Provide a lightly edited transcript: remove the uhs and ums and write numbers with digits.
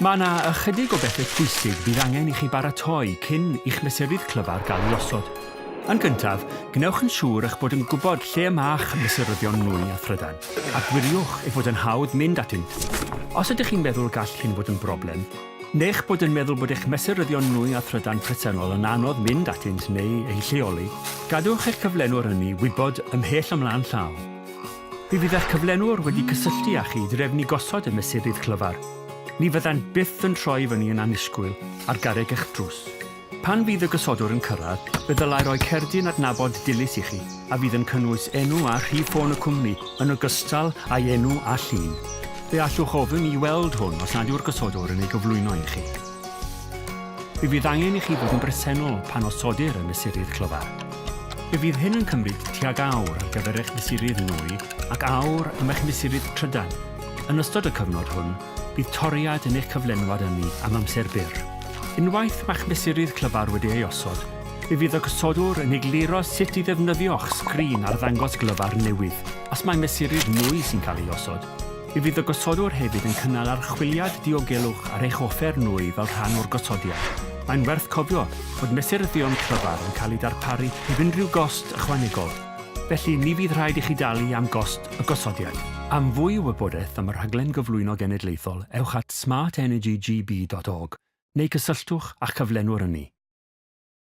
Mae yna ychydig o bethau pwysig fydd angen i chi baratoi cyn i'ch mesurydd clyfar gael ei osod. Yn gyntaf, gwnewch yn siŵr eich bod yn gwybod lle y mae'ch mesuryddion nwy a thrydan, a gwiriwch ei fod yn hawdd mynd atynt. Os ydych chi'n meddwl gall hyn fod yn broblem, neu'ch bod yn meddwl bod eich mesuryddion nwy a thrydan presennol yn anodd mynd atynt neu eu lleoli, gadewch eich cyflenwr ynni wybod ymhell ymlaen llaw. Mi fydd eich cyflenwr wedi cysylltu â chi i drefnu gosod y mesurydd clyfar. Ni fyddant byth yn troi fyny yn annisgwyl ar garreg eich drws. Pan fydd y gosodwr yn cyrraedd, fe ddylai roi cerdyn adnabod dilys i chi, a fydd yn cynnwys enw a rhif ffôn y cwmni, yn ogystal â'i enw a llun. Fe allwch ofyn i weld hwn os nad yw'r gosodwr yn ei gyflwyno i chi. Fe fydd angen i chi fod yn bresennol pan osodir y mesurydd clyfar. Fe fydd hyn yn cymryd tuag awr ar gyfer eich mesurydd nwy ac awr am eich mesurydd trydan. Yn ystod y cyfnod hwn, bydd toriad yn eich cyflenwad ynni am amser byr. Unwaith mae'ch mesurydd clyfar wedi ei osod, fe fydd y gosodwr yn egluro sut i ddefnyddio'ch sgrin arddangos glyfar newydd. Os mai mesurydd nwy sy'n cael ei osod, Mi fydd y gosodwr hefyd yn cynnal archwiliad diogelwch ar eich offer nwy fel rhan o'r gosodiad. Mae'n werth cofio bod mesuryddion clyfar yn cael eu darparu heb unrhyw gost ychwanegol, felly ni fydd rhaid i chi dalu am gost y gosodiad. Am fwy o wybodaeth am y Rhaglen Gyflwyno Genedlaethol, ewch at smartenergygb.org neu cysylltwch â'ch cyflenwr ynni.